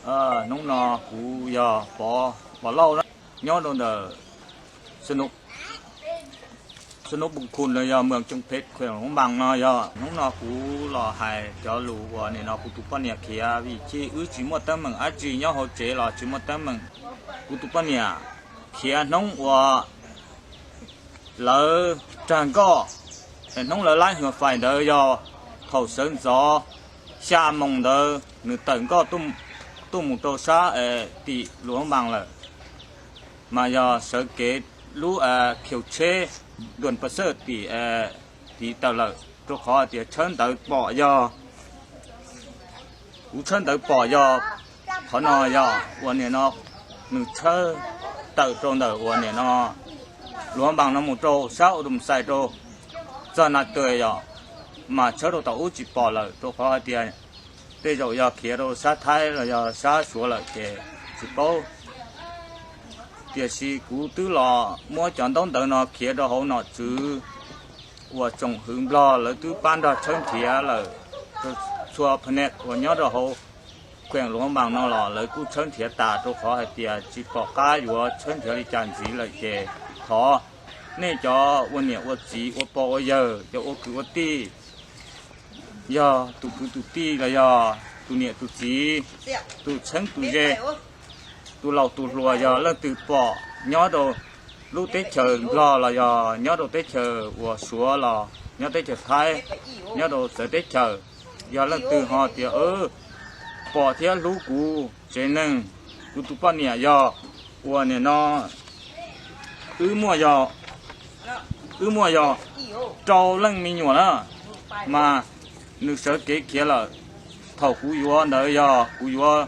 Hnub no kuv yog Pov, Pov Lauj na, nyob rau ntawm Sanu Pum Khum los yog Moos Coom Phem, kheem Luam Npas no yog. Hnub no kuv los hais cov lus uas nim no kuv tus poj niam khiav, vim chij wb tsis muaj teeb meem dab tsi, nyob hauv tsev los tsis muaj teeb meem. Kuv tus poj niam khiav hnub uas lawv rag nkoj, hnub lawv laib hua fais ntawd yog thaum sawv ntxov xya moos ntawd nws tawm nkoj tuaj mus rau sab tim Luam Npas lawm, mas yog sawv kev lub khiv tsheb duas pas xawj tim tid tawm lawm, rau qhov tias tshawb ntawd pom yog, kuv tshawb ntawd pom yog qhov no yog uas nim no nws tshawb tawm rau ntawm uas nim no Luam Npas no mus rau sab ua tus xais rau txog na tus yog, mas tshawb rau tom ub tsis pom lawm, rau qhov hais tias tej zaum yog khiav rau sab Thaib los yog sab Suav lawm ces tsis paub. Tiam sis kuv twb los muab cov ntaub ntawv no khiav rau hauv nom tswv uas tsoom hwv Nplog lawv twb pab nrog tshawb nrhiav lawm, txhua phanev uas nyob rau hauv kheem Luam Npas no los lawv kuj tshawb nrhiav tas, rau qhov hais tias tsis pom qab yuav tshawb nrhiav li cas ntxiv lawm ces thov nej cov ua niam ua txiv ua pog ua yawg, cov ua kwv ua tij, yog tus kwv tus tij los yog tus niam tus txiv, tus txheeb tus ze, tus laus tus hluas, yog leej twg pom nyob rau lub teb chaws Nplog los yog nyob rau teb chaws uas Suav los nyob teb chaws Thaib, nyob rau txawv teb chaws, yog leej twg ho tias pom thiab hlub kuv tsev neeg, kuv tus poj niam yog uas nim no wb muaj yog, wb muaj yog rau leej me nyuam na, mas nws sawv kev khiav lawm. Thaum kuv yuav ntawd yog kuv yuav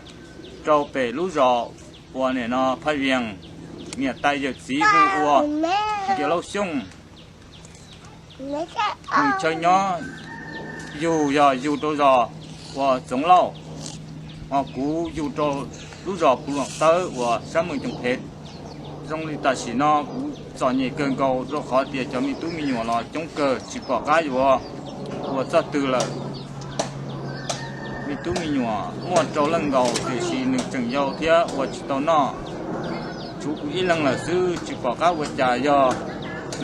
rau pem lub zos uas nim no Phaj Vias, niam tais yawm txiv hu ua Kiav Lauj Xyooj. Nws chaw nyob yug yog yug rau zos uas Txoov Lauj, ho kuv yug rau lub zos Phu Loom Tawb uas sab Moos Coom Phem. Zoo li tam sim no kuv txom nyem kawg nkaus rau qhov tias cov me tub me nyuam los coob kawg tsis pom qab yuav ua txoj twg lawm. Me tub me nyuam muaj rau leej nkaus tiam sis nws tseem yau thiab ua tsis tau noj, tshuav kuv ib leeg lawm xwb tsis pom qab ua cas. Yog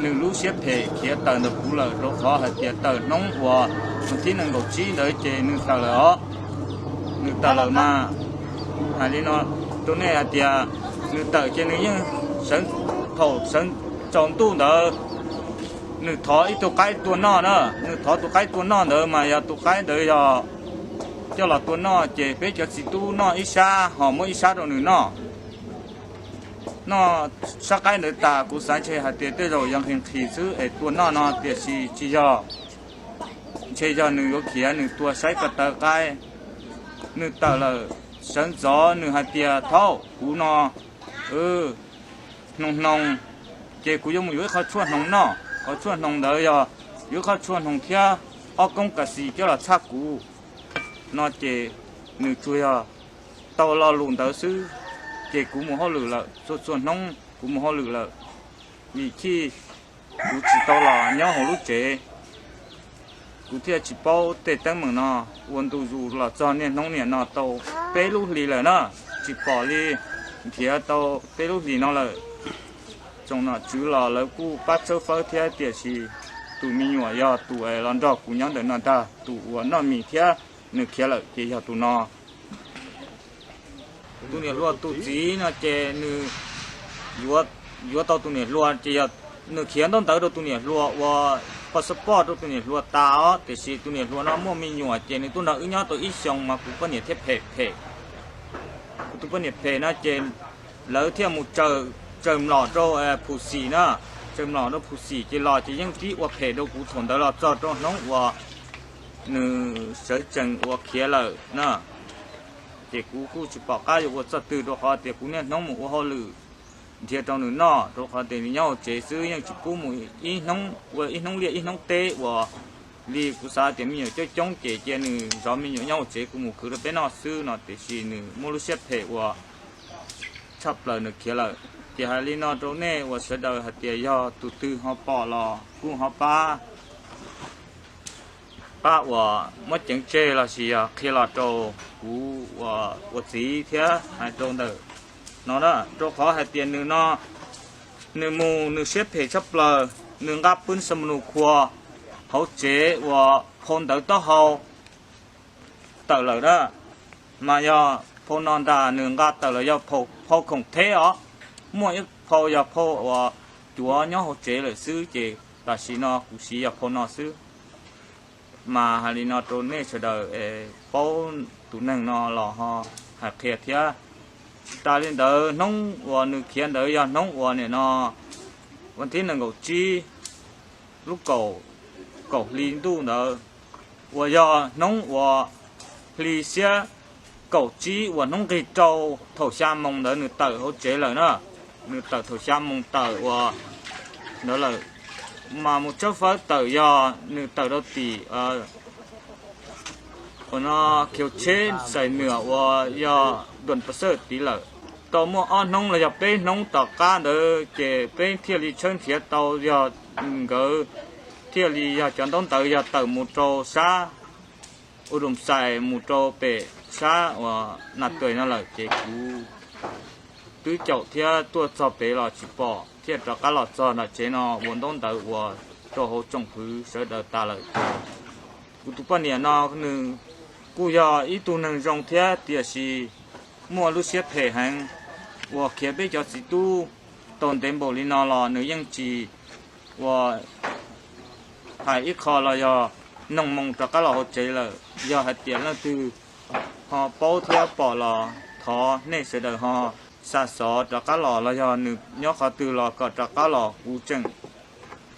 nws lub siab phem khiav tawm ntawm kuv lawm, rau qhov hais tias tawm hnub uas hnub tim nees nkaum tsib ntawd ces nws tawm lawm os. Nws tawm lawm mas hais li no rau nej hais tias nws tawm ces nws yeej sawv, thaum sawv tsaus ntuj ntawd nws thov ib tug qaib tua noj na, nws thov tus qaib tua noj ntawd mas yog tus qaib ntawd yog coj los tua noj ces peb cov txiv tub noj ib sab ho muab ib sab rau nws noj. Noj sab qaib ntawd tas kuv xav ntshe hais tias tej zaum yog nqhis nqhis xwb es tua noj no tiam sis tsis yog. Ntshe yog nws yuav khiav nws tua saib ko taw qaib. Nws tawm lawm, sawv ntxov nws hais tias thaum kuv no hnoos hnoos, ces kuv yuav mus yuav ib qho tshuaj hnoos noj, qhov tshuaj hnoos ntawd yog yuav ib qho tshuaj hnoos thiab ob koob kas xis coj los txhaj kuv no ces nws tsuas yog tau lo lus ntawd xwb, ces kuv mus hauj lwm lawm, txhua txhua hnub kuv mus hauj lwm lawm, vim chij kuv tsis tau los nyob hauv lub tsev. Kuv thiaj tsis paub tej teeb meem no, ua ntu zus los txog niaj hnub niam no tau peb lub hlis lawm na, tsis pom li, nrhiav tau peb lub hlis no lawm. Tsoom nom tswv los lawv kuj pab tshawb fawb thiab tiam sis tus me nyuam yog tus es los nrog kuv nyob ntawm no ntag, tus uas noj mis thiab nws khiav lawm ces yog tus no. Tus niam hluas tus txiv no ces nws yuav tau tus niam hluas ces yog nws khiav ntaub ntawv rau tus niam hluas ua passport rau tus niam hluas tas os, tiam sis tus niam hluas no muaj me nyuam ces nws tuaj nrog wb nyob tau ib xyoos mas kuv poj niam thiaj phem phem. Kuv tus poj niam phem no ces lawv thiaj mus tsaws mlom rau Phu Xim na, tsaws mlom rau Phu Xim ces los ces yeej tib ua phem rau kuv thaum ntawd los txog rau hnub uas nws sawv tsees ua khiav lawm na. Ces kuv kuj tsis pom qab yuav ua txoj twg rau qhov tias kuv niaj hnub mus ua hauj lwm nrhiav rau nws noj, rau qhov tias nws nyob hauv tsev xwb yeej tsis pub mus ib hnub ua ib hnub liaj ib hnub teb uas li kuv xav tias me nyuam coob coob ces cia nws zov me nyuam nyob hauv tsev kuv mus khwv rau peb noj xwb no, tiam sis nws muaj lub siab phem uas tshaj plaws nws khiav lawm. Ces hais li no rau nej uas sawv daws hais tias yog tus twg ho pom los kuj ho pab Pab uas muab ceev tseg los sis yog qhia los rau kuv ua txiv thiab hais rau ntawm no na, rau qhov hais tias nws no, nws mus nws siab phem tshaj plaws, nws nqa pw xa mus nus khua hauv tsev uas phau ntawv taub hau tawm lawm na. Mas yog phau no ntag, nws nqa tawm los yog phau khoom theb os. Muaj ib phau yog phau uas cuav nyob hauv tsev lawm xwb, ces tam sim no kuv siv yog phau no xwb. Mas hais li no rau nej sawv daws es paub tus neeg no los ho hais qhia thiab. Tsis tas li ntawd, hnub uas nws khiav ntawd yog hnub uas nim no vas thib nees nkaum tsib lub kaum, kaum hli ntuj ntawd, uas yog hnub uas hli xiab kaum tsib uas hnub nqig rau thaum xya moos ntawd nws tawm hauv tsev lawm na. Nws tawm thaum xya moos tawm uas ntawd lawm, mas mus tshawb fawb tawm yog nws tawm rau tim uas no khiav tsheb xais nuam uas yog Duam Pas Xawj tid lawm. Tau muaj ob hnub los yog peb hnub tom qab ntawd ces peb thiaj li tshawb nrhiav tau yog nkawd thiaj li yog cov ntaub ntawv yog tawm mus rau sab U Dum Xais mus rau pem sab uas Nas Tuais no lawm ces kuv twb caum thiab tuaj txog pem los tsis pom, thiaj rov qab los txog nram tsev no ua ntaub ntawv ua rau hauv tsoom fwv sawv daws tas lawm ces kuv tus poj niam no nws kuj yog ib tug neeg zoo thiab tiam sis muaj lub siab phem heev, uas khiav peb cov txiv tub tau ntev npaum li no los nws yeej tsis ua hais ib qho los yog noog moo rov qab los hauv tsev lawm. Yog hais tias leej twg ho paub thiab pom los thov nej sawv daws ho xa xov rov qab los los yog nws nyob qhov twg los kom rov qab los, kuv tseem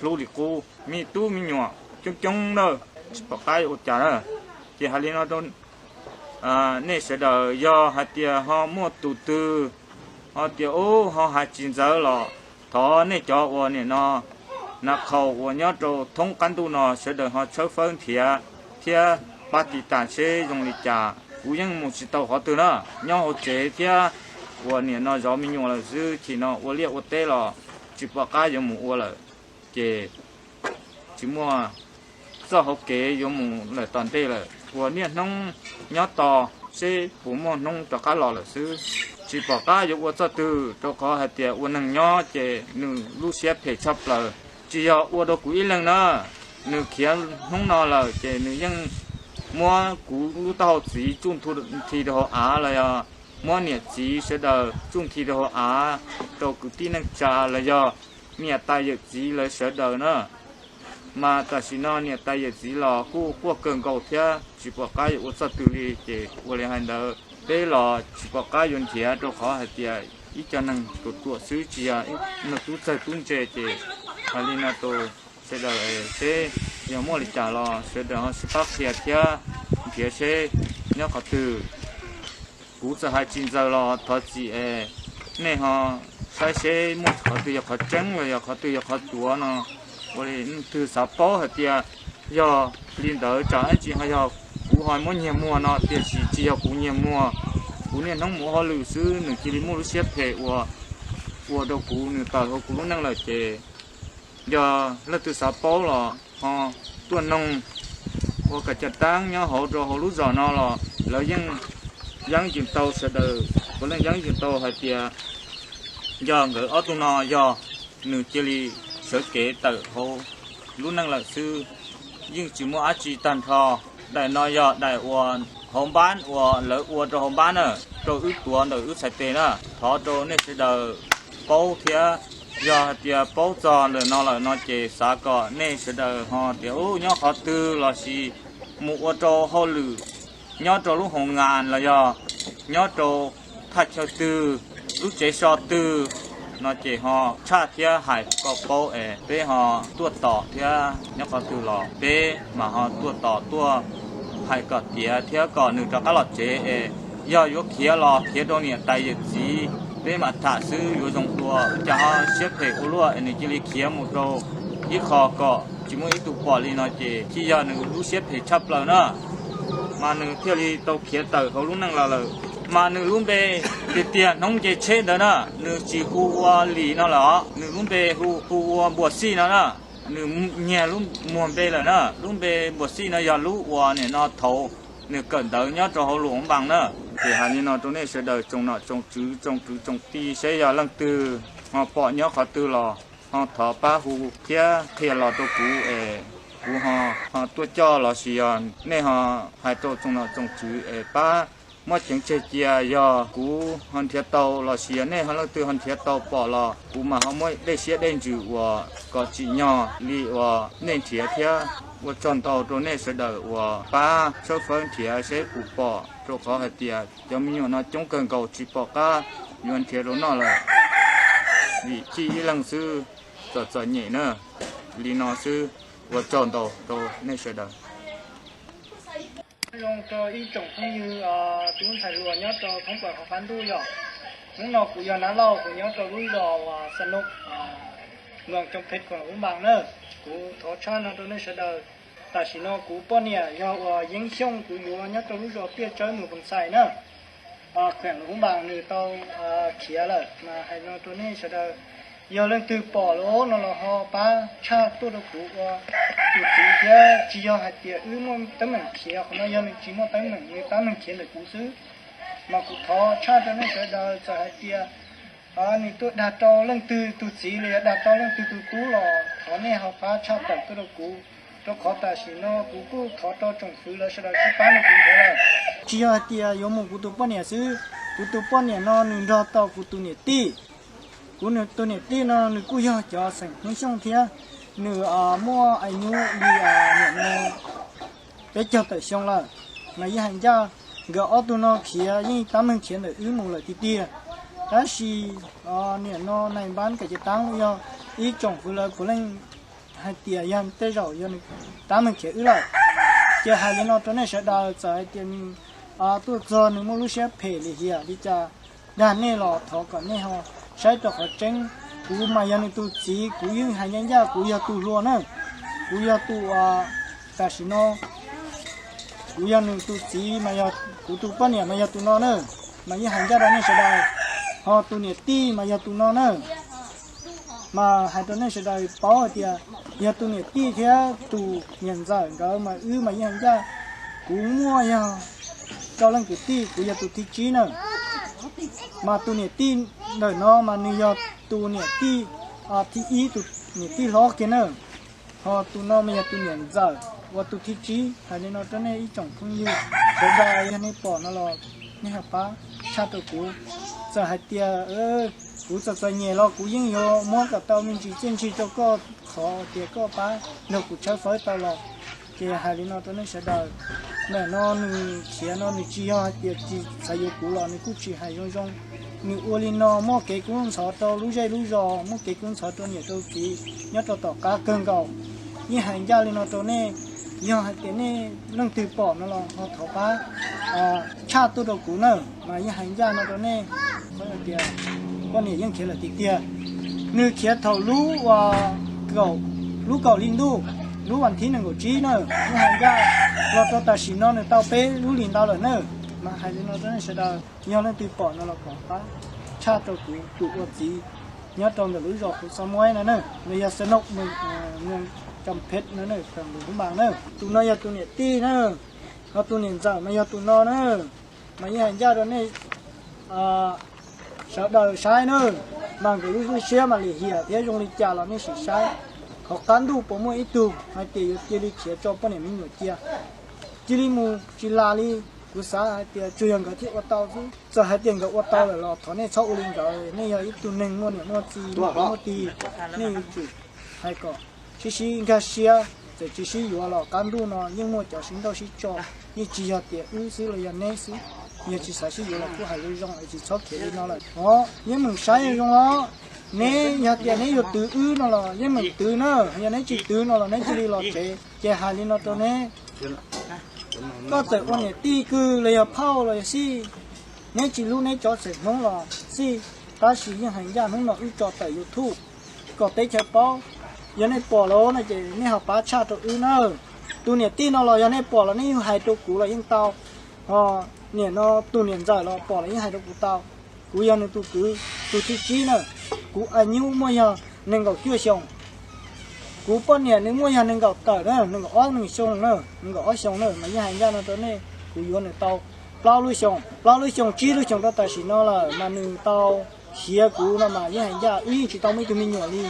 hlub li qub. Me tub me nyuam coob coob na, tsis pom qab ua cas na. Ces hais li no rau nej sawv daws, yog hais tias ho muaj tus twg ho tias ub ho hais tsis ntxaws los thov nej cov uas nim no nav qhaus uas nyob rau thoob qab ntuj no sawv daws ho tshawb fawb nrhiav thiab pab tiv tas seb zoo li cas. Kuv yeej mus tsis tau qhov twg na, nyob hauv tsev thiab uas nim no zov me nyuam lawm xwb, chim no ua liaj ua teb los tsis pom qab yuav mus ua lawm, ces tsis muaj txoj hauv kev yuav mus lawm tom ntej lawm. Ua niaj hnub nyob tos seb puas muaj hnub rov qab los lawm xwb, tsis pom qab yuav ua txoj twg, rau qhov hais tias ua neeg nyob ces nws lub siab phem tshaj plaws. Tsis yog ua rau kuv ib leeg na, nws khiav hnub no lawm ces nws yeej muab kuv lub taub hau txiv tsuj nthi rau hauv av los yog muab niam txiv sawv daws tsuj nthi rau hauv av rau kwv tij neej tsa los yog niam tais yawm txiv lawv sawv daws na. Mas tam sim no niam tais yawm txiv los kuj quaj kawg nkaus thiab tsis pom qab yuav ua txoj twg li, ces ua li hais ntawd peb los tsis pom qab yuav nrhiav, rau qhov hais tias ib co neeg ruam ruam xwb, tsis yog neeg tub txawg tub ntse. Ces hais li no rau sawv daws seb yog muaj li cas los sawv daws ho sib pab qhia thiab nrhiav seb nyob qhov twg. Kuv txawm hais tsis ntxaws los thov txim es nej ho saib seb muaj qhov twg yog qhov tseeb los yog qhov twg yog qhov tuav no. Ua li twg xav paub hais tias yog li ntawd tsam ib tsis ho yog kuv ho muab nyiag muag no, tiam sis tsis yog kuv nyiag muag. Kuv niaj hnub mus ua hauj lwm xwb, nws cia li muaj lub siab phem ua, ua rau kuv, nws tawm hauv kuv lub neej lawm ces yog leej twg xav paub los ho tuaj noog ua kam ca taab nyob hauv rau hauv lub zos no los lawv yeej yeeb yeem tau sawv daws, puav leej yeeb yeem tau hais tias yog nkawd ob tug no yog nws cia li sawv kev tawm hauv lub neej lawm xwb, yeej tsis muaj dab tsi tag nrho. Daim no yog daim uas hauv npab uas lawv ua rau hauv npab na, rau wb tuav ntawm wb txhais tes na. Thov rau nej sawv daws paub thiab, yog hais tias paub txog ntawm no lawm no ces xav kom nej sawv daws ho tias ub nyob qhov twg los sis mus ua rau hauj lwm nyob rau lub hoos ngas los yog nyob rau thaj chaw twg, lub tsev so twg no ces ho tshaj thiab hais kom paub es peb ho tuaj tos thiab nyob qhov twg los peb mas ho tuaj tos tuaj hais kom tiav thiab kom nws rov qab los tsev es yog yuav khiav los khiav rau niam tais yawm txiv, peb mam tham xwb yuav zoo dua. Ua cas ho siab phem ua luaj es nws cia li khiav mus rau ib qho kom tsis muaj ib tug pom li no ces thiaj yog nws lub siab phem tshaj plaws na. Mas nws thiaj li tau khiav tawm hauv lub neej los lawm. Mas nws lub npe tiag tiag Hnub Nce Tsheb ntawd na, nws tsis hu ua Lis no lawm os, nws lub npe hu hu ua Npuas Xij no na. Nws nyiag lub muag npe lawm na, lub npe Npuas Xij no yog lub uas nim no thaud nws kawm ntawv nyob rau hauv Luam Hoob Npaas na. Ces hais li no rau nej sawv daws tsoom nom tsoom tswv tsoom kwv tsoom tij seb yog leej twg ho pom nyob qhov twg los ho thov pab hu thiab qhia los rau kuv es kuv ho, ho tuaj coj los sis yog nej ho hais rau tsoom nom tsoom tswv es pab muab ceev tseg cia, yog kuv ho nrhiav tau los sis yog nej ho leej twg ho nrhiav tau pom los kuv mam ho muab dej siab dej ntsws uas kom tsim nyog li uas nej nrhiav thiab. Ua tsaug ntau rau nej sawv daws uas pab tshawb fawb nrhiav seb puas pom, rau qhov hais tias cov me nyuam no coob kawg nkaus tsis pom qab yuav nrhiav rau noj lawm, vim cij ib leeg xwb txom txom nyem na. Li no xwb, ua tsaug ntau rau nej sawv daws. Zoo rau ib tsoom phooj ywg, tub ntxhais hluas nyob rau thoob plaws hauv qab ntuj yom. Hnub no kuv yog Nab Lauj, kuv nyob rau lub zos Xa Nuj, Moos Coom Phem, Luam Hoob Npaas na. Kuv thov tshaj no rau nej sawv daws. Tam sim no kuv poj niam yog uas Yeeb Xyooj, kuv yuav nyob rau lub zos Tiaj Tsawb, Moos Phoos Xais na. Kheem Luam Hoob Npaas nws tau khiav lawm mas hais no rau nej sawv daws, yog leej twg pom lawm no los ho pab tshaj tuaj rau kuv ua tus txiv thiab. Tsis yog hais tias wb muaj teeb meem khiav, qhov no yog nws tsis muaj teeb meem, nws tab meeg khiav ntawm kuv xwb. Mas kuv thov tshaj rau nej sawv daws, txawm hais tias nws tuaj dag rau leej twg tus txiv los yog dag rau leej twg tus tub los thov nej ho pab tshaj tawm tuaj rau kuv, rau qhov tam sim no kuv kuj thov rau tsoom fwv lawv sawv daws sib pab nrog kuv ntawd lawm. Tsis yog hais tias yuav mus kuv tus poj niam xwb, kuv tus poj niam no nws nrog tau kuv tus niam tij. Kuv tus niam tij no nws kuj yog cov xeem Hmoob Xyooj thiab, nws muaj añus li niam no peb caug tawm xyoo lawm. Mas yeej hais ncaj, nkawd ob tug no khiav yeej tab meeg khiav ntawm wb mus lawm tiag tiag. Tab sis niam no nais npab kom cev taab yog ib tsoom fwv lawv puav leej hais tias yog tej zaum yog nws tab meeg khiav wb lawm. Ces hais li no rau nej sawv daws, txawm hais tias nws tuaj txog nws muaj lub siab phem lim hiam li cas dag nej los thov kom nej ho saib rau qhov tseeb. Kuv mas yog nws tus txiv, kuv yeej hais ncaj ncaj, kuv yog tus hluas na. Kuv yog tus, tam sim no kuv yog nws tus txiv, mas yog kuv tus poj niam mas yog tus no na. Mas yeej hais ncaj rau nej sawv daws, ho tus niam tij mas yog tus no na. Mas hais rau nej sawv daws paub hais tias yog tus niam tij thiab tus niam ntxawm nkawd mas wb mas yeej hais ncaj. Kuv muaj yog rau leej kwv tij, kuv yog tus thib tsib na. Mas tus niam tij ntawm no mas nws yog tus niam tij thib ib, tus niam tij hlob kiag na. Ho tus no mas yog tus niam ntxawm uas tus thib tsib. Hais li no rau nej ib tsoom phooj ywg sawv daws, yog nej pom no los nej ho pab tshaj rau kuv. Txawm hais tias kuv txom txom nyem los kuv yeej yuav muab kom tau me ntsis txiaj ntsig rau koj, qhov tias koj pab nrog kuv tshawb fawb tau los. Ces hais li no rau nej sawv daws, ntawm no nws khiav no nws tsis yog hais tias tsis xav yuav kuv los nws kuj tsis hais zoo zoo. Nws ua li no muaj kev kub ntxhov rau lub zej lub zos, muaj kev kub ntxhov rau niam rau txiv nyob rau tom qab kawg nkaus. Yeej hais ncaj li no rau nej, yog hais tias nej leej twg pom no los ho thov pab tshaj tuaj rau kuv na. Mas yeej hais ncaj no rau nej, tias poj niam yeej khiav lawm tiag tiag. Nws khiav thaum lub, kaum, lub kaum hli ntuj, lub vas thib nees nkaum tsib na. Yeej hais ncaj los rau tam sim no nws tau peb lub hlis ntau lawm na. Mas hais li no rau nej sawv daws, yog leej twg pom no los kom pab tshaj rau kuv tus ua txiv nyob rau ntawm lub zos Khuv Xav Muaib no na, los yog Xa Nuj, Moos Coom Phem no na, Luam Hoob Npaas na. Tus no yog tus niam tij na, ho tus niam ntxawm mas yog tus no na. Mas yeej hais ncaj rau nej sawv daws saib na, mas nkawd lub siab mas lim hiam thiab zoo li cas los nej sim saib. Hauv qab ntuj puas muaj ib tug hais tias yuav cia li khiav tso poj niam me nyuam cia, cia li mus tsis las li? Kuv xav hais tias tsuas yog nkawd thiaj ua tau xwb. Txawm hais tias nkawd ua tau lawm los thov nej txhob ua li nkawd. Nej yog ib tug neeg muaj niam muaj txiv muaj kwv muaj tij, nej yuav tsum hais kom sib sib nkag siab. Txawm tsis sib yuav los qab ntuj no yeej muaj cov sib nrauj sib tso, yeej tsis yog tias wb xwb los yog neb xwb. Yog tsis xav sib yuav los kuj hais zoo zoo es tsis txhob khiav li no lawm os. Yeej meem saib zoo os, neb yog tias neb yuav twv wb no los yeej meem twv na. Yog neb tsis twv no los neb cia li los tsev. Ces hais li no rau neb, koj txawm ua niam tij kws los yog phauj los yog xij, neb tsis hlub neb cov xeem Hmoob los xij, tab sis yeej hais ncaj hnub no wb tso tawm YouTube kom teb chaws paub. Yog nej pom lawm no ces nej ho pab tshaj rau wb na. Tus niam tij no los yog nej pom los nej yeej hais rau kuv los yeej tau. Ho niam no tus niam ntxawm los pom los yeej hais rau kuv tau. Kuv yog nws tus kwv, tus thib tsib na. Kuv a nyuj muaj yog nees nkaum cuaj xyoos. Kuv poj niam nws muaj yog nees nkaum tawm na, nees nkaum ob nees xyoo na, nees nkaum ob xyoo na, mas yeej hais ncaj no rau nej, kuv yuav nws tau plaub lub xyoos, plaub lub xyoos tsib lub xyoos rau tam sim no lawm mas nws tau khiav kuv no mas yeej hais ncaj wb yeej tsis tau muaj ib tug me nyuam li.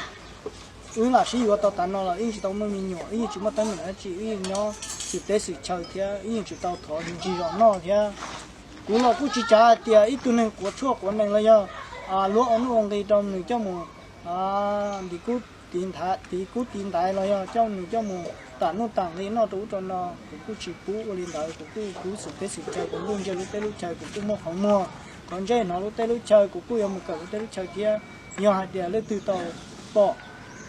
Wb lam sib yuav tau tav no los wb yeej tsis tau muaj me nyuam, wb yeej tsis muaj teeb meem dab tsi, wb yeej nyob xwm teb xwm chaw thiab wb yeej tsis tau thov ntsig zos noj thiab. Kuv los kuj tsis xav hais tias ib tug neeg quav tshuaj quav nees los yog luag ua nuj ua nqi rau nws coj mus nti kub tiv ntaiv, tiv kub tiv ntaiv los yog coj nws coj mus tam nuj tam nqi noj rau ub rau no, kuv kuj tsis pub ua li ntawd, kuv kuj pub xwm teb xwm chaw, kuv kuj ntsia lub teb lub chaw, kuv kuj muaj qhov muag qhov ntsej hnov lub teb lub chaw, kuv kuj yuav mus kawm lub teb lub chaw thiab. Yog hais tias leej twg tau pom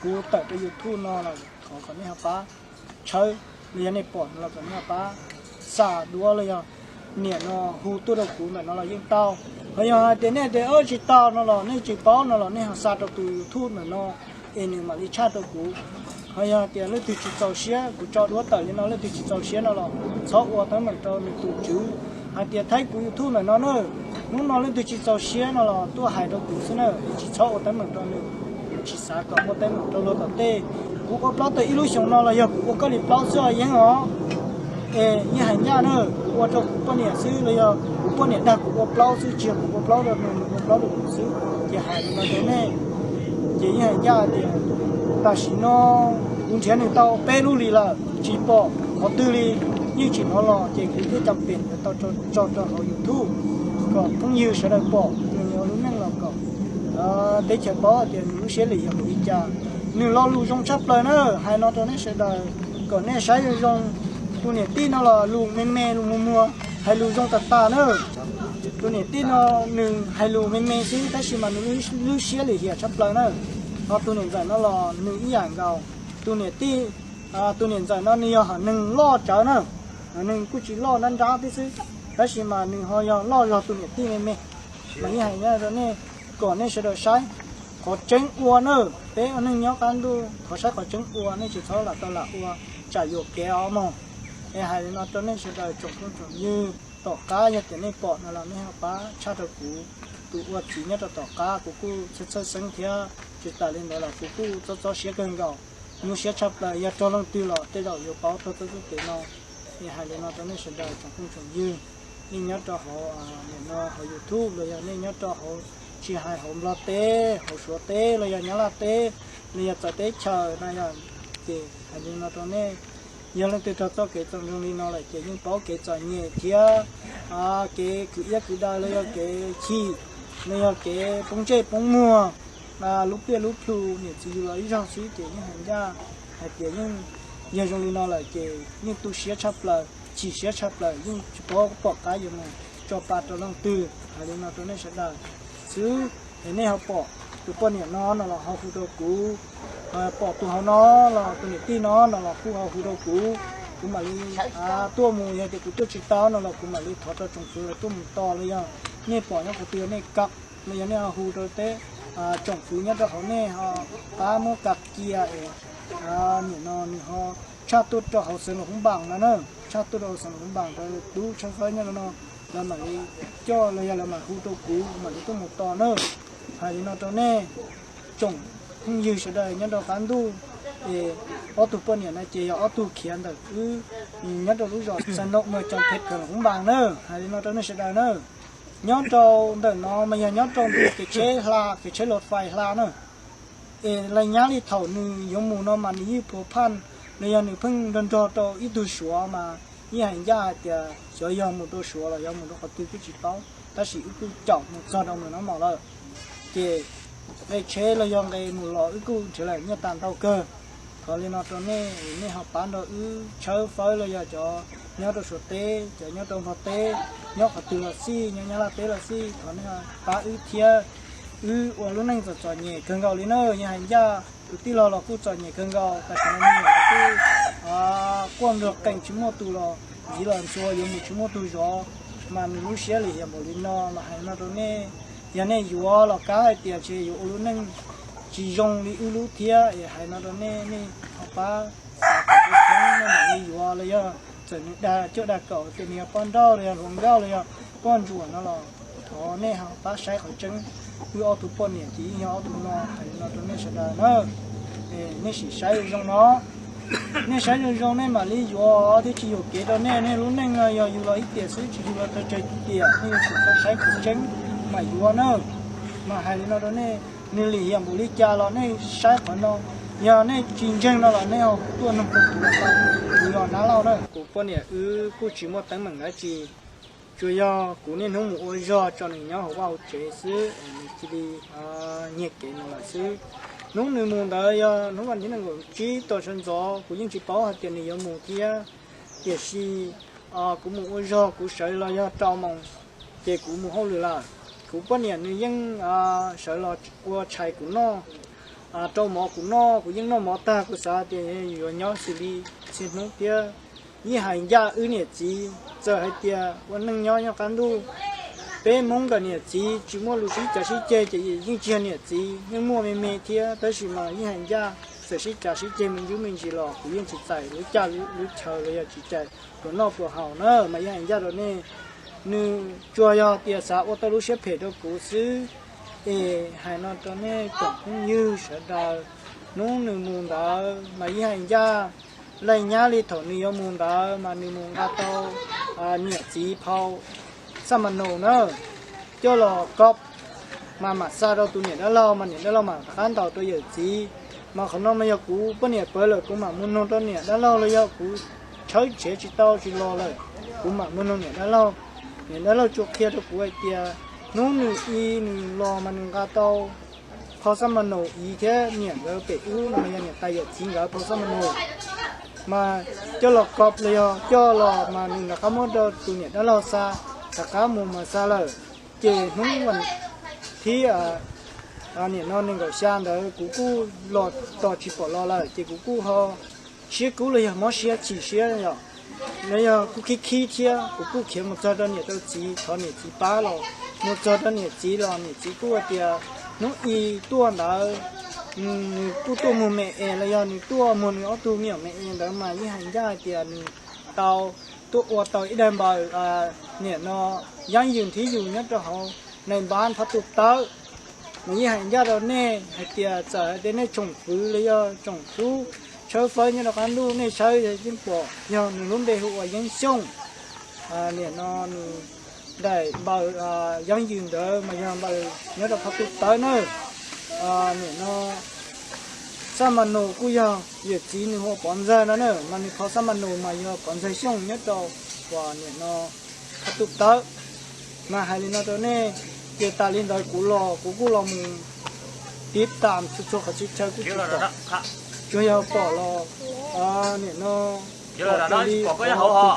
kuv tawm rau YouTube no los thov kom nej ho pab tshawb, los yog nej pom no los kom nej ho pab xa duab los yog niam no hu tuaj rau kuv ntawm no los yeej tau. Ho yog hais tias nej tias tsis tau no los nej tsis paub no los nej ho xa rau tus YouTube ntawm no es nws mam li tshaj rau kuv. Ho yog hais tias leej twg tsis txaus siab, kuv tso duab tawm li no leej twg tsis txaus siab no los txhob ua teeb meem rau nws tus tswv hais tias thaib kuv YouTube ntawm no na. Hnub no leej twg tsis txaus siab no los tuaj hais rau kuv xwb na, es tsis txhob ua teeb meem rau nws, tsis xav kom muaj teeb meem rau luag tom tej. Kuv ua plaub tau ib lub xyoos no los yog kuv ua koj li plaub xwb os Yeeb os. Es yeej hais ncaj na, kuv ua rau kuv poj niam xwb los yog kuv poj niam dag kuv ua plaub xwb, tsis yog kuv ua plaub rau nws, nws ua plaub rau kuv xwb. Ces hais li no rau nej, ces yeej hais ncaj tias tam sim no kuv nrhiav nws tau peb lub hlis lawm tsis pom qhov twg li, yeej tsis hnov los, ces kuv thiaj cam pem yuav tau tso rau hauv YouTube kom phooj ywg sawv daws pom nws ua lub neej los kom teb chaws paub tias nws lub siab lim hiam npaum li cas. Nws lo lus zoo tshaj plaws na, hais no rau nej sawv daws kom nej saib zoo zoo. Tus niam tij no los lus me me lus muag muag, hais lus zoo tas tas na. Tus niam tij no nws hais lus me me xwb tab sis mas nws lub siab lim hiam tshaj plaws na. Ho tus niam ntxawm no los nws ib yam nkaus. Tus niam tij, tus niam ntxawm no nws yog hom neeg loj tsawv na, neeg kuj tsis loj nrab nrab tib xwb, tab sis mas nws ho yog loj zog tus niam tij me me. Mas yeej hais rau nej kom nej sawv daws saib qhov tseeb ua na. Peb ua neej nyob qab ntuj thov saib qhov tseeb ua, nej tsis txhob lam tau lam ua tsam yuam kev os mog. Es hais li no rau nej sawv daws tsoom phooj tsoom ywg, tom qab yog tias nej pom no los nej ho pab tshaj rau kuv. Tus ua txiv nyob rau tom qab kuv kuj txhawj txhawj xeeb thiab, tsis tas li ntawd los kuv kuj txob txob siab kawg nkaus, nyuaj siab tshaj plaws. Yog raug leej twg los tej zaum yuav paub txog txoj kev no. Es hais li no rau nej sawv daws tsoom phooj tsoom ywg, nej nyob rau hauv, nim no hauv YouTube los yog nej nyob rau hauv, tsis hais hauv Nplog teb, hauv Suav teb los yog Nyab Laj teb, los yog txawv teb chaws no yog, ces hais li no rau nej, yog leej twg raug txoj kev txom nyem li no lawm ces yeej paub kev txom nyem thiab kev khwv iab khwv daw los yog kev chim, los yog kev poob ntsej poob muag, lub pliaj lub plhu, niam txiv yus los ib zaug xwb ces yeej hais ncaj hais tias yeej, yog zoo li no lawm ces yeej tu siab tshaj plaws, chim siab tshaj plaws, yeej tsis paub pom qab yuav mus tso pa rau leej twg. Hais li no rau nej sawv daws xwb, es nej ho pom tus poj niam no no los ho hu rau kuv, pom tus hauv no los tus niam tij no no los kuj ho hu rau kuv, kuv mam li tuaj mus. Yog tias kuv tuaj tsis tau no los kuv mam li thov rau tsoom fwv lawv tuaj mus tos los yog nej pom nyob qhov twg nej kam los yog nej ho hu rau peb tsoom fwv nyob rau hauv nej ho pab muab kam cia es nim no nws ho tshaj tuaj rau hauv xeev Luam Phoob Npaas no na, tshaj tuaj rau hauv xeev Luam Phoob Npaas rau tub tshawb fawb nyob rau no, lawv mam li coj los yog lawv mam hu rau kuv mam li tuaj mus tos na. Hais li no rau nej tsoom phooj ywg sawv daws nyob rau qab ntuj, es ob tug poj niam no ces yog ob tug khiav ntawm wb nyob rau lub zos Xas Noom Mws Coom Phem Khawm Luam Phoob Npaas na. Hais li no rau nej sawv daws na, nyob rau ntawm no mas yog nyob rau ntu kev tsheb hla, kev tsheb los fais hla na. Es lais nyab li thaum nws yuav mus no mas nws yeej phuav phaj los yog nws pheej nrog nrog rau ib tug Suav mas yeej hais ncaj hais tias xyov yog mus rau Suav los yog mus rau qhov twg kuj tsis paub, tab sis wb kuj caum mus txog rau ntawm no mos lawm. Ces nqe tsheb los yog nqe mus los wb kuj nrhiav lawm nyiaj tag ntau kawg. Thov li no rau nej, nej ho pab nrog wb tshawb fawb los yog cov nyob rau Suav teb, cov nyob rau Nplog teb, nyob qhov twg los xij, nyob Nyab Laj teb los xij, thov nej pab wb thiab. Wb ua lub neej txom txom nyem kawg nkaus li na, yeej hais ncaj tus tij laug los kuj txom nyem kawg nkaus, tam sim no me nyuam los kuj quaj nrog qees tsis muaj tus los ntxiv los ntxhua yuav mus tsis muaj tus zov, mas nws lub siab lim hiam npaum li no los hais no rau nej. Yog nej yuav los kab hais tias ces yuav ua lub neej tsis zoo li wb lub thiab es hais no rau nej, nej ho pab xav kom peb Hmoob no mam li yuav los yog txawm nws dag cuaj dag kaum tias nws yog poj nrauj los yog hluas nkauj los yog poj ntsuam no los thov nej ho pab saib qhov tseeb. Wb ob tug poj niam ces yeej yog ob tug no, hais li no rau nej sawv daws na. Nej sim saib zoo no, nej saib zoo zoo nej mam li yuav thiab, tsis yuam kev rau nej. Nej lub neej no yog yus los ib tiam xwb, tsis yus los tau tsawg tiam, nej yuav tsum tau saib qhov tseeb mam yuav na. Mas hais li no rau nej, nws lim hiam npaum li cas los nej saib qhov no, yog nej tsis ntseeg no los nej ho tuaj noog rau kuv, kuv yog Nab Lauj na. Kuv poj niam wb kuj tsis muaj teeb meem dab tsi, tsuas yog kuv niaj hnub mus ua zog tso nws nyob hauv vaj hauv tsev xwb, nws cia li nyiag kev no lawm xwb. Hnub nws mus ntawd yog hnub vas thib nees nkaum tsib tau sawv ntxov, kuv yeej tsis paub hais tias nws yuav mus thiab. Tiam sis kuv mus ua zog, kuv sawv los yog rau moos, ces kuv mus hauj lwm lawm. Kuv poj niam nws yeej sawv los ua tshais kuv noj, rau mov kuv noj, kuv yeej noj mov tag, kuv xav tias yuav nyob xws li txhia hnub thiab. Ib hais ncaj wb niam txiv txawm hais tias ua neej nyob nyob qab ntuj, peb Hmoob nkawm niam txiv tsis muaj lus sib cav sib ceg ces yeej tsis yog niam txiv, yeej muaj me me thiab, tab sis mas ib hais ncaj txawm sib cav sib ceg me ntsis me ntsis los kuv yeej tsis txais lub caij lub chaw los yog tsis txais pluas noj pluas haus na. Mas ib hais ncaj rau nej, nws tsuas yog tias xav ua tau lub siab phem rau kuv xwb. Es hais no rau nej tsoom phooj ywg sawv daws, hnub nws mus ntawd mas ib hais ncaj, laij nyab li thaum nws yuav mus ntawd mas nws mus nqa tau niam txiv phau xab ma nus na, coj los kos, mas mam xa rau tus niam dab laug, mas niam dab laug mam rov qab ntaus rau yawm txiv. Mas qhov no mas yog kuv poj niam pawv lawm, kuv mam mus noog rau niam dab laug los yog kuv tshawb tsev tsis tau tsis los lawm, kuv mam mus noog niam dab laug. Niam dab laug tsuas qhia rau kuv hais tias hnub nws i nws los mas nws nqa tau phau xab ma nus i thiab niam nkawd pem ub no mas yog niam tais yawm txiv nkawd phau xab ma nus, mas coj los kos los yog coj los mas nws rov qab muab rau tus niam dab laug xa, rov qab mus mas xa lawm. Ces hnub vas thib, niam no nees nkaum xya ntawd kuv kuj los tos tsis pom los lawm, ces kuv kuj ho siab kub los yog mob siab chim siab yom, los yog kuj khib khib thiab, kuv kuj khiav mus txog rau niam rau txiv thov niam txiv pab los, mus txog rau niam txiv los niam txiv kuj hais tias hnub i tuaj ntawd nws kuj tuaj muag me es los yog nws tuaj muag nws ob tug me nyuam me es ntawd mas yeej hais ncaj hais tias nws tau tuaj ua tau ib daig npaws, niam no, yab yws nthib yus nyob rau hauv nais npab phab tu tawb. Mas yeej hais ncaj rau nej hais tias txawm hais tias nej tsoom fwv los yog tsoom tub tshawb fawb nyob rau qab ntuj nej saib yeej pom yog nws lub npe hu ua Yeeb Xyooj. Niam no nws daim npaws yab yws ntawd mas yog npaws nyob rau phab tu tawb na. Niam no xab ma nus kuj yog yawm txiv nws hu ua Pov Ntxawg no na, mas nws phau xab ma nus mas yog Pov Ntxawg Xyooj nyob rau uas niam no phab tu tawb. Mas hais li no rau nej, ces tas li ntawd kuv los kuv kuj los mus tiv tam txhua txhua qhov txhia chaw kuj tsis pom, tsuas yog pom los niam no pom raws li tus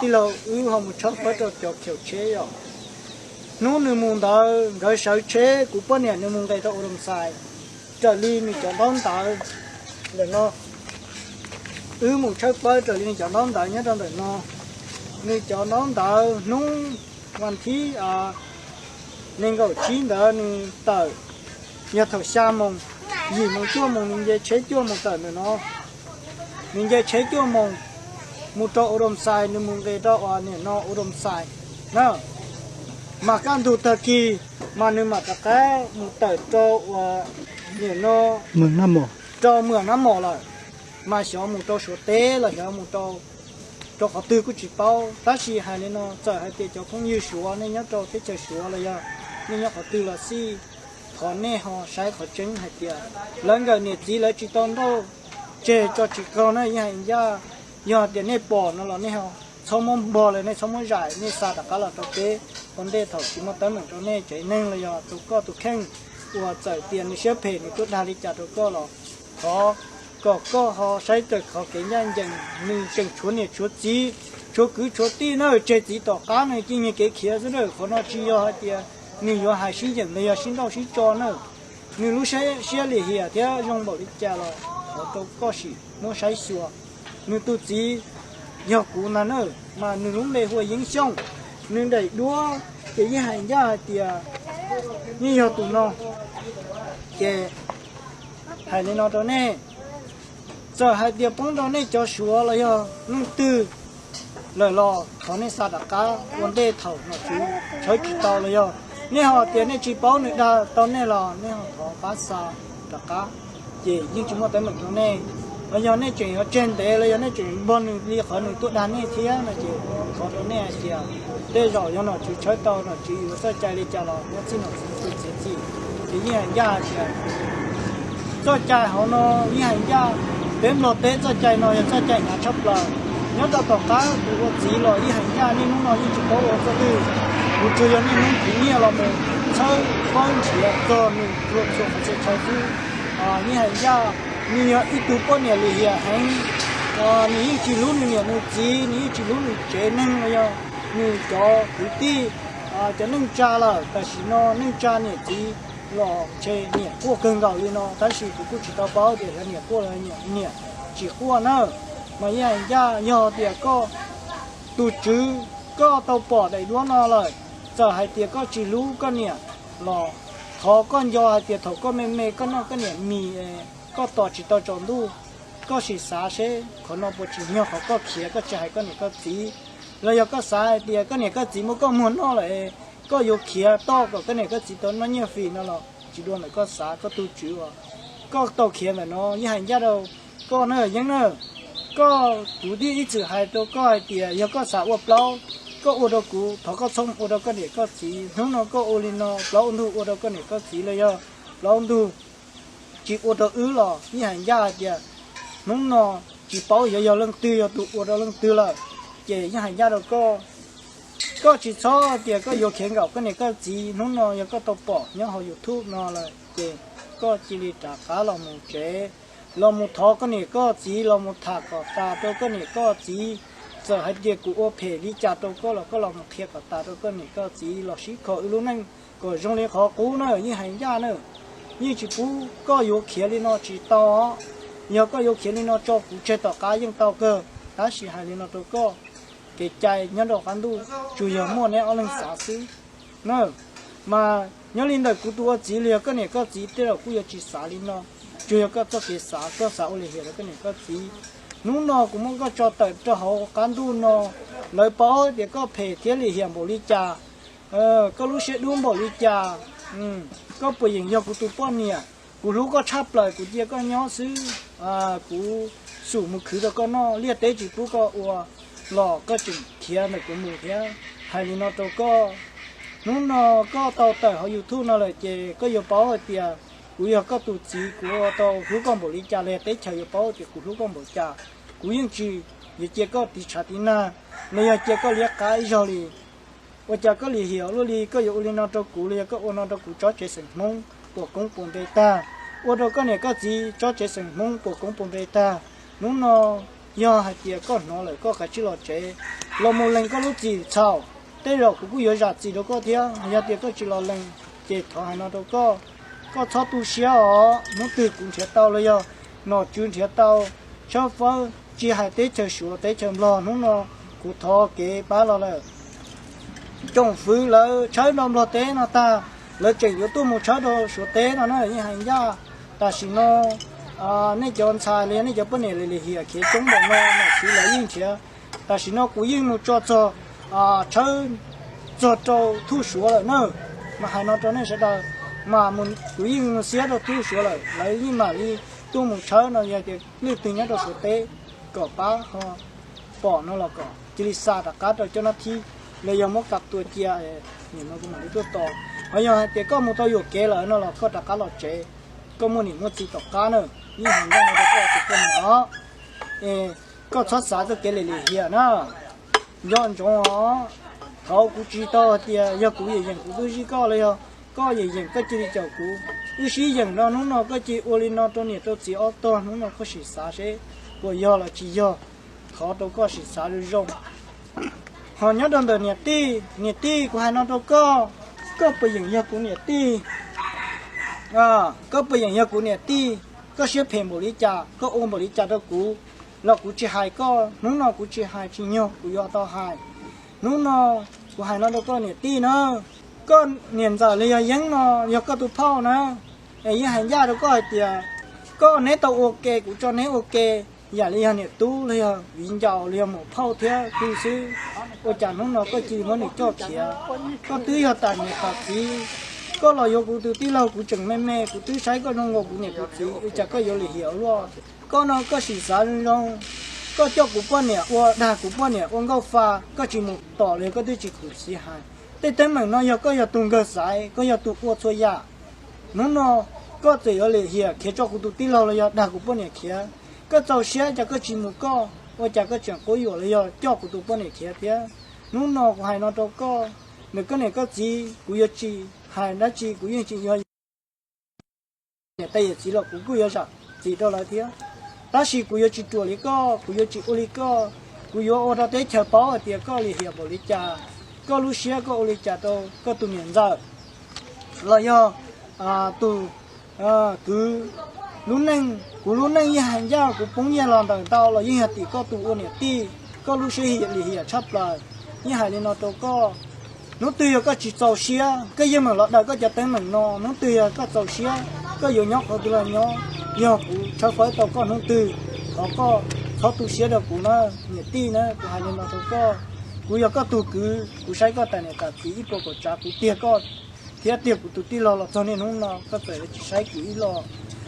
tij laug wb ho mus tshawb fawb rau cov khaum tsheb yom. Hnub nws mus ntawd nkawd sawv tsheb, kuv poj niam nws mus nqes rau Ua Doo Xais raws li nws cov ntaub ntawv ntawm no. Wb mus tshawb fawb raws li nws cov ntaub ntawv nyob rau ntawm no. Nws cov ntaub ntawv hnub vas thib nees nkaum tsib ntawd nws tawm, yog thaum xya moos, yim moos cuaj moos nws nce tsheb cuaj moos tawm ntawm no. Nws nce tsheb cuaj moos mus rau Ua Doo Xais, nws mus nqes rau uas niam no Ua Doo Xais na. Mas kaj ntug tag kis mas nws mam rov qab mus tawm rau uas niam no rau Mwam Nab Mos lawm. Mas xyov mus rau Suav teb los xyov mus rau qhov twg kuj tsis paub. Tab sis hais li no, txawm hais tias cov phooj ywg Suav nej nyob rau teb chaws Suav los yog nej nyob qhov twg los xij, thov nej ho saib qhov tseeb hais tias lawv nkawm niam txiv lawv tsis tau nrauj tseg tso tsis qaug na, yeej hais ncaj. Yog tias nej pom no los nej ho txhob muab npog lawm, nej txhob muab zais, nej xa rov qab los rau peb ua ntej thaum tsis muaj teeb meem rau nej tsev neeg los yog rau koj tus kheej uas txawm tias nws siab phem nws tuaj dag li cas rau koj los thov kom koj ho saib raws qhov kev ncaj ncees. Nws tseem tshuav niam tshuav txiv, tshuav kwv tshuav tij na, tseg txiv tom qab nws cia nyiag kev khiav xwb na. Qhov no tsis yog hais tias nws yuav hais sib yeem los yog sib nrauj sib tso na. Nws lub siab lim hiam thiab zoo npaum li cas los thov rau koj sim muab saib xyuas. Nws tus txiv yog kuv ntag na, mas nws lub npe hu ua Yeeb Xyooj. Nws daim duab ces yeej hais ncaj hais tias yeej yog tus no. Ces hais li no rau nej, txawm hais tias poob rau nej cov Suav los yog leej twg lawm los thov nej xa rov qab ua ntej thaum nom tswv tshawb tsis tau los yog nej ho tias nej tsis paub nws dag tau nej los nej ho thov pab xa rov qab. ces yeej tsis muaj teeb meem rau nej. Los yog nej tseem yuav tseg ntev los yog nej tseem npog nws li qhov nws tuaj dag nej thiab no ces thov rau nej hais tias tej zaum yog nom tswv tshawb tau nom tswv yuav txoj cai li cas los nyob txij nom tswv tus txiav txim. Ces yeej hais ncaj hais tias txoj cai hauv no yeej hais ncaj, peb Nplog teb txoj cai no yog txoj cai hnyav tshaj plaws. Nyob rau tom qab kuv ua txiv los yeej hais ncaj, niaj hnub no yeej tsis paub ua txoj twg. Kuv tsuas yog niaj hnub khwv nyiaj los mus txhawb paub nrhiav txog nws txhua qhov txhia chaw xwb. Yeej hais ncaj, nws yog ib tug poj niam lim hiam heev. Nws yeej tsis hlub nws niam nws txiv, nws yeej tsis hlub nws tsev neeg los yog nws cov kwv tij, cov neej tsa lawm. Tam sim no neej tsa niam txiv los ntshe niam quaj kawg nkaus li no, tab sis kuv kuj tsis tau paub tias yog niam quaj los niam tsis quaj na. Mas yeej hais ncaj, yog tias koj tus tswv, koj tau pom daim duab no lawm, txawm hais tias koj tsis hlub koj niam los thov koj nco hais tias thaum koj me me koj noj koj niam mis, koj tos tsis tau tsaus ntuj, koj sim xav seb qhov no puas tsim nyog qhov koj khiav koj tsis hais koj niam koj txiv. Los yog koj xav hais tias koj niam koj txiv muab koj muag noj lawm, koj yuav khiav toj kom koj niam koj txiv tau noj nyiaj fim no los tsis dua ntawm koj xav. Koj tus tswv uas koj tau khiav ntawm no yeej hais ncaj rau koj na Yeeb na. Koj, kuv thiaj ib txwm hais rau koj hais tias yog koj xav ua plaub, koj ua rau kuv, thov koj txhob ua rau koj niam koj txiv. Hnub no koj ua li no, plaub ntug ua rau koj niam koj txiv los yog plaub ntug tsis ua rau wb los yeej hais ncaj hais tias hnub no tsis paub xyov yog leej twg yog tus ua rau leej twg lawm, ces yeej hais ncaj rau koj. Koj tsis txhob tias koj yuav khiav nkaum koj niam koj txiv. Hnub no yog koj tau pom nyob hauv YouTube no lawm ces koj cia li rov qab los mus tsev, los mus thov koj niam koj txiv, los mus tham kom tas rau koj niam koj txiv. Txawm hais tias kuv ua phem li cas rau koj los koj los mus qhia kom tas rau koj niam koj txiv los sib kho wb lub neej kom zoo li qhov qub na, yeej hais ncaj na. Yeej tsis pub koj yuav khiav li no tsis tau. Yog koj yuav khiav li no tso kuv tseg tom qab yeej tau kawg, tab sis hais li no rau koj, kev cai nyob rau qab ntuj tsuas yog muaj neb ob leeg xav xwb na. Mas nyob li ntawm kuv tus ua txiv los yog koj niam koj txiv tej zaum kuj yuav tsis xav li no, tsuas yog koj txoj kev xav, koj xav ua lim hiam rau koj niam koj txiv. Hnub no kuv muab koj tso tawm rau hauv qab ntuj no, lawv paub tias koj phem thiab lim hiam npaum li cas, koj lub siab dub npaum li cas. Koj puas yeem yog kuv tus poj niam? Kuv hlub koj tshaj plaws, kuv cia koj nyob xwb, kuv xum mus khwv rau koj noj, liaj teb tsis pub koj ua los koj tseem khiav ntawm kuv mus thiab. Hais li no rau koj, hnub no koj tau tawm hauv YouTube no lawm ces koj yuav paub hais tias kuv yog koj tus txiv, kuv ua tau hlub koj npaum li cas los yog teb chaws yuav paub tias kuv hlub koj npaum cas. Kuv yeej tsis yuav cia koj tiv tshav tiv nag los yog cia koj liab qab ib zaug li. Ua cas koj lim hiam luaj li, koj yuav ua li no rau kuv los yog koj ua no rau kuv tsob tsev xeem Hmoob puas koob puas npe tag, ua rau koj niam koj txiv tsob tsev xeem Hmoob puas koob puas npe tag. Hnub no yog hais tias koj hnov lawm koj kav tsij los tsev, los mus lees koj lub txim txhaum. Tej zaum kuv kuj yuav zam txim rau koj thiab, yog tias koj tsis los lees ces thov hais no rau koj, koj txhob tu siab os. Hnub twg kuv nrhiav tau los yog nom tswv nrhiav tau tshawb fawb, tsis hais teb chaws Suav teb chaws Nplog, hnub no kuv thov kev pab los lawm. Tsoom fwv lawv tshawb rau Nplog teb no tag, lawv tseem yuav tuaj mus tshawb rau Suav teb no na, yeej hais ncaj. Tam sim no nej cov ntxhais los yog nej cov poj niam lim hiam khiav coob npaum no, nom tswv lawv yeej nrhiav. Tam sim no kuv yeej mus tso txog, tshawb txog rau thuj Suav lawm na. Mas hais no rau nej sawv daws, mas kuv yeej mus xiab rau thuj Suav lawm, lawv yeej mam li tuaj mus tshawb no, yog tias leej twg nyob rau Suav teb kom pab ho pom no los kom cia li xa rov qab rau cov nab thib, los yog muab kam tua cia, nim no kuv mam li tuaj tos. Ho yog hais tias koj mus tau yuam kev lawm no los koj rov qab los tsev, koj muaj niam muaj txiv tom qab na, yeej hais ncaj no rau koj tus poj niam os. Koj txhob xav txoj kev lim lim hiam na. Nco ntsoov os, thaum kuv tsis tau hais tias yog kuv yeem yeem kuv twb zij koj los yog koj yeem yeem koj cia li caum kuv. Wb sib yeem no hnub no koj cia li ua li no rau niam rau txiv ob tog, hnub no koj sim xav seb puas yog los tsis yog. Thov rau koj sim xav zoo zoo. Ho nyob rau ntawm niam tij, niam tij, kuv hais no rau koj, koj puas yeem yog kuv niam tij? Koj puas yeem yog kuv niam tij? Koj siab phem npaum li cas, koj ua npaum li cas rau kuv los kuv tsis hais koj. Hnub no kuv tsis hais tsis nyog kuv yuav tau hais. Hnub no kuv hais no rau koj niam tij na, koj niam ntxawm los yog Yeeb no yog koj tus phauj na, es yeej hais ncaj rau koj hais tias koj neb tau ua ke kuv tso neb ua ke, yam li yog niam tub los yog viv ncaus los yog muam phauj thiab twg xwb, ua cas hnub no koj cia li muab nws coj khiav? Koj twb yog tas niam tas txiv, Koj los yuav kuv tus tij laug, kuv tseem me me, kuv twb saib koj zoo nkaus kuv niam kuv txiv, ua cas koj yuav lim hiam luaj? Koj no koj sim xav zoo zoo, koj coj kuv poj niam ua dag, kuv poj niam ua nkauj fa, koj tsis mus tom los yog koj twb tsis khwv txiv hais. Tej teeb meem no yog koj yog tus nkawg xaiv, koj yog tus ua txhua yam. Hnub no koj txawm yuav lim hiam khiav tso kuv tus tij laug los yog dag kuv poj niam khiav, koj txaus siab cas koj tsis mus koj, ua cas koj tseem quab yuam los yog coj kuv tus poj niam khiav thiab? Hnub no kuv hais no rau koj, ntawm koj niam koj txiv kuv yuav tsis hais dab tsi, kuv yeej tsis yuav niam tais yawm txiv los kuv kuj yuav zam txim rau lawv thiab. Tab sis kuv yuav tsis ruam li koj, kuv yuav tsis ua li koj. Kuv yuav ua rau teb chaws paub hais tias koj lim hiam npaum li cas, koj lub siab koj ua li cas rau koj tus niam ntxawm los yog tus kwv. Lub neej, kuv lub neej yeej hais ncaj, kuv poob nyiaj los ntawm ntau los yeej yog tim koj tus ua niam tij, koj lub siab lim hiam tshaj plaws. Yeej hais li no rau koj, hnub twg yog koj tsis txaus siab, koj yeej meem los daws koj cov teeb meem no. Hnub twg yog koj txaus siab, koj yuav nyob qhov twg los nyob, yog kuv tshawb fawb tau koj hnub twg, thov koj txhob tu siab rau kuv na, niam tij na, kuv hais li no rau koj. Kuv yog koj tus kwv, kuv saib koj tas niam tas txiv ib puas kaum tsav, kuv tiag koj thiab tiag kuv tus tij laug los txog niaj hnub no koj txawm tsis saib kuv ib los,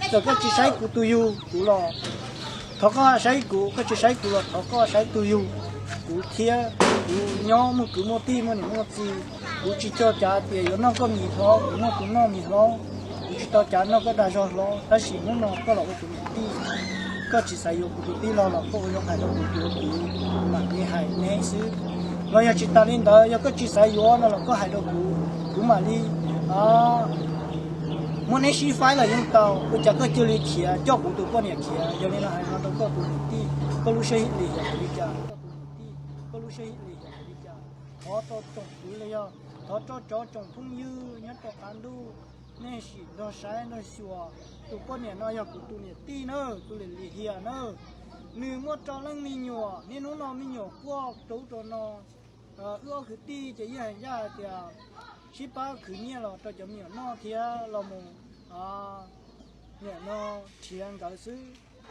txawm koj tsis saib kuv tus yug kuv los thov koj saib kuv, koj tsis saib kuv los thov koj saib tus yug kuv thiab. Kuv nyob muaj kwv muaj tij muaj niam muaj txiv, kuv tsis tau cav tias yuav noj koj mis hlob, kuv muaj tus noj mis hlob, kuv tsis tau cav noj koj dag zog hlob, tab sis hnub no koj los ua kuv niam tij, koj tsis xav yuav kuv tus tij laug los koj ua zoo hais rau kuv, kuv mam li hais neb xwb. Los yog tsis tas li ntawd, yog koj tsis xav yuav no los koj hais rau kuv, kuv mam li muab neb sib faib los yeej tau. Ua cas koj cia li khiav coj kuv tus poj niam khiav? Yog li no hais no rau koj tus niam tij, koj lub siab lim hiam npaum li cas? Koj tus niam tij, koj lub siab lim hiam npaum li cas? Thov rau tsoom kwv los yog thov rau cov tsoom phooj ywg nyob rau qab ntuj, nej sim nrog saib nrog xyuas. Tus poj niam no yog kuv tus niam tij na, tus lim hiam na. Nws muaj rau leej me nyuam, niaj hnub no me nyuam quaj rau ub rau no. Wb ob kwv tij ces yeej hais ncaj hais tias sib pab khwv nyiaj los rau cov me nyuam noj thiab los mus niam no nrhiav nkawd xwb.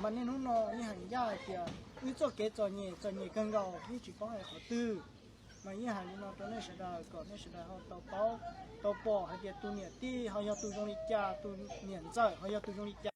Mas niaj hnub no yeej hais ncaj hais tias wb txoj kev txom nyem, txom nyem kawg nkaus, yeej tsis paub hais qhov twg. Mas yeej hais li no rau nej sawv daws kom nej sawv daws ho tau paub, tau pom hais tias tus niam tij ho yog tus zoo li cas, tus niam ntxawm ho yog tus zoo li cas.